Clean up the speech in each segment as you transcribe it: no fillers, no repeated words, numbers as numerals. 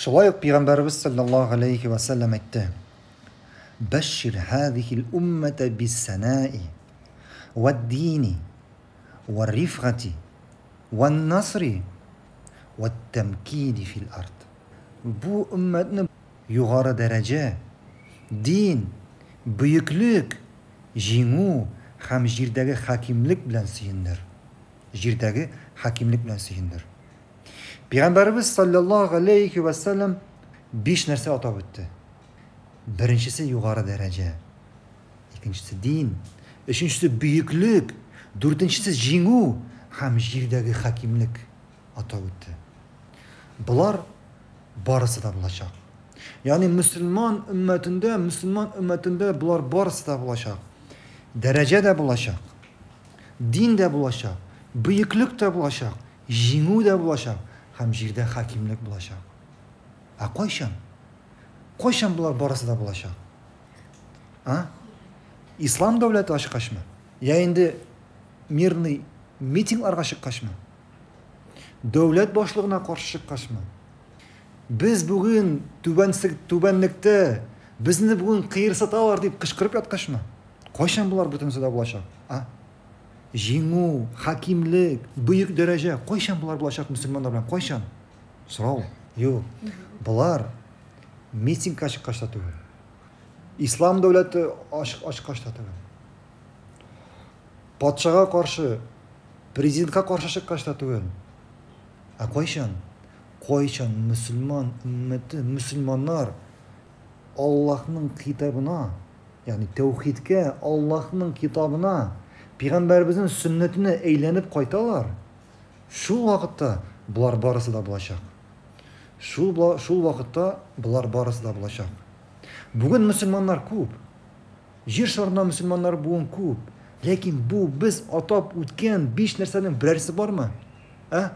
Шулай ук Пәйгамбәребез саллаллаһу алейхи ва сәлләм әйтте: "Бәшшир һазихил уммата бис-санаи вад-дини вар-рифгати ван-насри ват-тамкини фил ард." Бу өммәтне югары дәрәҗә, дин, бөеклек, җиңү һәм җирдәге хакимлек белән сөендер. Җирдәге хакимлек белән сөендер. Пәйгамбәребез саллаллаһу алейхи ва саллям биш нәрсә атап үтте. Беренчесе югары дәрәҗә, икенчесе дин, өченчесе бөеклек, дүртенчесе җиңү һәм җирдәге хакимлек атап үтте. Болар барысы да булачак. Ягъни мөселман өммәтендә, мөселман өммәтендә болар барысы да булачак. Дәрәҗә дә булачак, дин дә булачак, бөеклек тә булачак, җиңү дә булачак һәм җирдә хакимлек булачак. Ә кайчан? Кайчан болар барысы да булачак? А? Ислам дәүләте ачкачмы? Я инде мирный митингларга чыккачмы? Дәүләт башлыгына каршы чыккачмы? Без бүген түбәнсек түбәнлектә, безне бүген кыерсыталар дип кычкырып яткачмы? Кайчан болар бөтенесе дә булачак? А? Җиңү, хакимлек, бөек дәрәҗә кайчан болар булачак мөселманнар белән? Кайчан? Сорау. Юк. Болар митингка чыккач та түгел. Ислам дәүләте ачкач та түгел. Патшага каршы, президентка каршы чыккач та түгел. Ә кайчан? Кайчан мөселман өммәте, мөселманнар Аллаһның китабына, ягъни тәүхидкә, Аллаһның китабына, пәйгамбәребезнең сөннәтенә әйләнеп кайталар, шул вакытта болар барысы да булачак. Шул, шул вакытта болар барысы да булачак. Бүген мөселманнар күп. Җир шарында мөселманнар бүген күп. Ләкин бу без атап үткән биш нәрсәнең берәрсе бармы? Ә?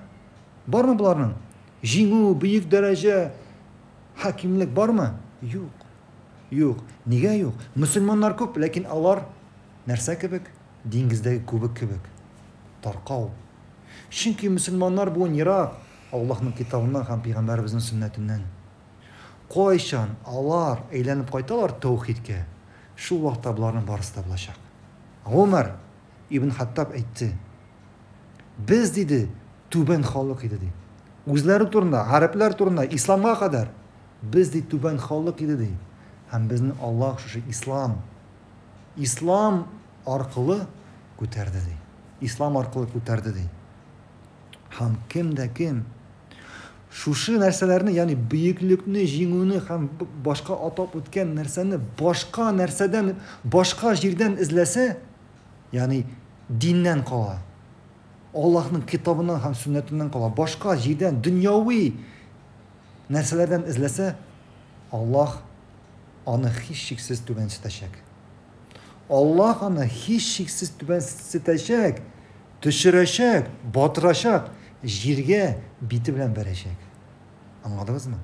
Бармы боларның? Җиңү, бөек дәрәҗә, хакимлек бармы? Юк. Юк. Нигә юк? Мөселманнар күп, ләкин алар нәрсә кебек? Диңгездәге күбек кебек. Таркау. Чөнки мөселманнар бүген ерак Аллаһның китабыннан һәм пәйгамбәребезнең сөннәтеннән. Кайчан алар әйләнеп кайталар тәүхидкә, шул вакытта боларның барысы да булачак. Гомәр ибн Хаттаб әйтте: Без, диде, түбән халык иде, ди. Үзләре турында, гарәпләр турында, исламга кадәр без, ди, түбән халык иде, ди. Һәм безне Аллаһ шушы ислам, ислам аркылы күтәрде, ди. Ислам аркылы күтәрде, ди. Һәм кем дә кем шушы нәрсәләрне, ягъни бөеклекне, җиңүне һәм башка атап үткән нәрсәне башка нәрсәдән, башка җирдән эзләсә, ягъни диннән кала, Аллаһның китабыннан һәм сөннәтеннән кала, башка җирдән, дөньяви нәрсәләрдән эзләсә, Аллаһ аны һичшиксез түбәнсетәчәк. Аллаһ аны һичшиксез түбәнсетәчәк, төшерәчәк, батырачак, җиргә бите белән бәрәчәк. Аңладыгызмы?